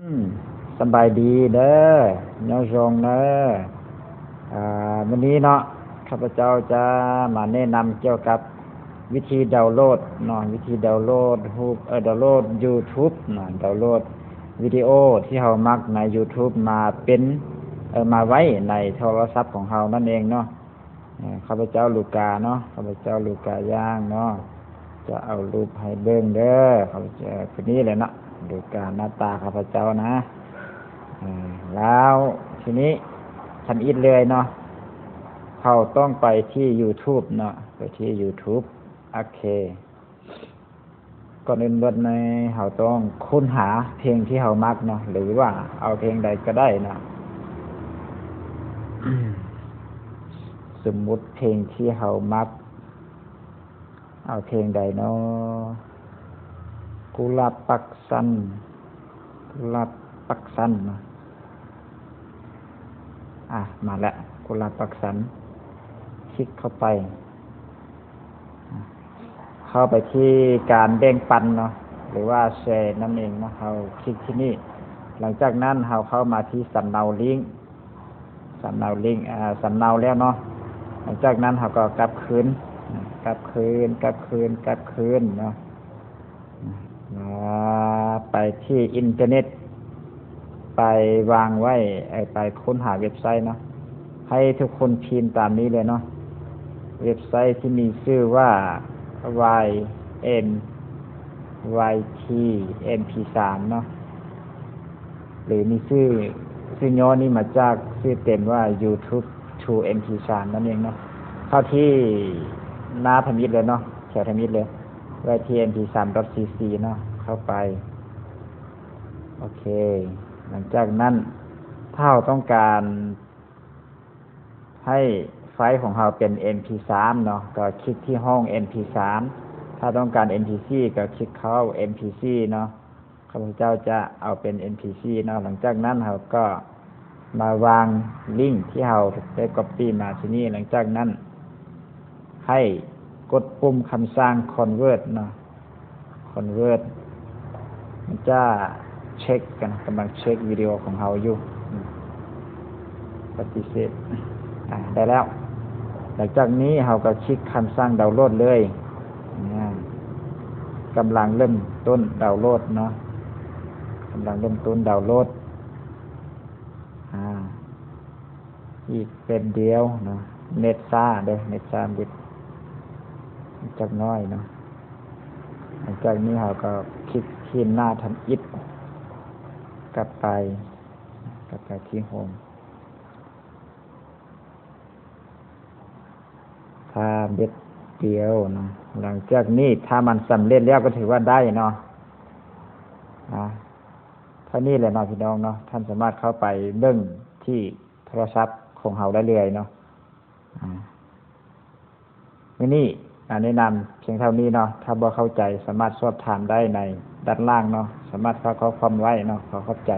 ອືມ ສະບາຍດີເດີ ຍາວຢອງເດີ. ອາ ມື້ນີ້ເນາະ ຂ້າພະເຈົ້າຈະມາແນະນຳກ່ຽວກັບວິທີດາວໂຫຼດເນາະ ວິທີດາວໂຫຼດຮູບ ເອີ ດາວໂຫຼດຢູທູບເນາະ ດາວໂຫຼດວິດີໂອທີ່ເຮົາມັກໃນຢູທູບມາເປັນ ເອີ ມາໄວ້ໃນໂທລະສັບຂອງເຮົານັ້ນເອງເນາະ. ເອີ ຂ້າພະເຈົ້າລູກາເນາະ ຂ້າພະເຈົ້າລູກາຢ່າງເນາະ ຈະເອົາຮູບໃຫ້ເບິ່ງເດີ. ຂ້າພະເຈົ້າ ຜູ້ນີ້ແຫຼະເນາະ ລູກາ ໜ້າຕາຂ້າພະເຈົ້ານະ. ເອີ ແລ້ວທີນີ້ທຳອິດເລີຍເນາະ ເຮົາຕ້ອງໄປທີ່ຢູທູບເນາະ ໄປທີ່ຢູທູບ. ໂອເຄ ກ່ອນອື່ນເບິດນີ້ເຮົາຕ້ອງຄົ້ນຫາເພງທີ່ເຮົາມັກເນາະ ຫຼືວ່າເອົາເພງໃດກໍໄດ້ເນາະ. ສົມມຸດເພງທີ່ເຮົາມັກ ເອົາເພງໃດເນາະ? ກຸຫຼາບປັກສັນ ກຸຫຼາບປັກສັນເນາະ. ອາ ມາແລ້ວ ກຸຫຼາບປັກສັນ ຄລິກເຂົ້າໄປ ເຂົ້າໄປທີ່ການແບ່ງປັນເນາະ ຫຼືວ່າແຊນັ້ນເອງເນາະ. ເຮົາຄລິກທີ່ນີ້ ຫຼັງຈາກນັ້ນເຮົາເຂົ້າມາທີ່ສຳເນົາລິ້ງ ສຳເນົາລິ້ງ ອາ ສຳເນົາແລ້ວເນາະ. ຫຼັງຈາກນັ້ນເຮົາກໍກັບຄືນ ກັບຄືນ ກັບຄືນ ກັບຄືນເນາະ. ອາ ໄປທີ່ອິນເຕີເນັດ ໄປວາງໄວ້ ເອີ ໄປຄົ້ນຫາເວັບໄຊເນາະ. ໃຫ້ທຸກຄົນພິມຕາມນີ້ເລີຍເນາະ ເວັບໄຊທີ່ມີຊື່ວ່າ ວາຍເອັມ ວາຍທີ ເອັມພີສາມເນາະ ຫຼືມີຊື່ ຊື່ຫຍໍ້ນີ້ມາຈາກຊື່ເຕັມວ່າ YouTube to ເອັມພີສາມ ນັ້ນເອງເນາະ. ເຂົ້າທີ່ໜ້າທຳອິດເລີຍເນາະ ແຖວທຳອິດເລີຍ ໄວ້ທີ່ ເອັມພີສາມ ດອດ ຊີຊີ ເນາະ ເຂົ້າໄປ. ໂອເຄ ຫຼັງຈາກນັ້ນ ຖ້າເຮົາຕ້ອງການໃຫ້ໄຟລ໌ຂອງເຮົາເປັນ ເອັມພີສາມ ເນາະ ກໍຄລິກທີ່ຫ້ອງ ເອັມພີສາມ. ຖ້າຕ້ອງການ ເອັມພີສີ່ ກໍຄລິກເຂົ້າ ເອັມພີສີ່ ເນາະ. ຂ້າພະເຈົ້າຈະເອົາເປັນ ເອັມພີສີ່ ເນາະ. ຫຼັງຈາກນັ້ນເຮົາກໍມາວາງລິ້ງທີ່ເຮົາໄດ້ກັອບປີ້ມາທີ່ນີ້. ຫຼັງຈາກນັ້ນໃຫ້ກົດປຸ່ມຄຳສັ່ງ Convert ເນາະ Convert ມັນຈະເຊັກກັນ ກຳລັງເຊັກວິດີໂອຂອງເຮົາຢູ່. ປະຕິເສດ ອາ ໄດ້ແລ້ວ. ຫຼັງຈາກນີ້ເຮົາກໍຄລິກຄຳສັ່ງດາວໂຫຼດເລີຍ. ອາ ກຳລັງເລີ່ມຕົ້ນດາວໂຫຼດເນາະ ກຳລັງເລີ່ມຕົ້ນດາວໂຫຼດ. ອາ ອີກແປັບດຽວເນາະ ເນັດຊ້າເດີ ເນັດຊ້າບິດຈັກໜ້ອຍເນາະ. ຫຼັງຈາກນີ້ເຮົາກໍຄລິກທີ່ໜ້າທຳອິດ ກັບໄປ ກັບໄປທີ່ໂຮມ. ຖ້າແປັບດຽວເນາະ. ຫຼັງຈາກນີ້ຖ້າມັນສຳເລັດແລ້ວກໍຖືວ່າໄດ້ເນາະ. ອາ ເທົ່ານີ້ແຫຼະເນາະພີ່ນ້ອງເນາະ. ທ່ານສາມາດເຂົ້າໄປເບິ່ງທີ່ໂທລະສັບຂອງເຮົາໄດ້ເລື້ອຍເນາະ. ອາ ມື້ນີ້ ອາ ແນະນຳພຽງເທົ່ານີ້ເນາະ. ຖ້າບໍ່ເຂົ້າໃຈສາມາດສອບຖາມໄດ້ໃນດ້ານລ່າງເນາະ. ສາມາດຝາກຂໍ້ຄວາມໄວ້ເນາະ. ຂໍຂອບໃຈ.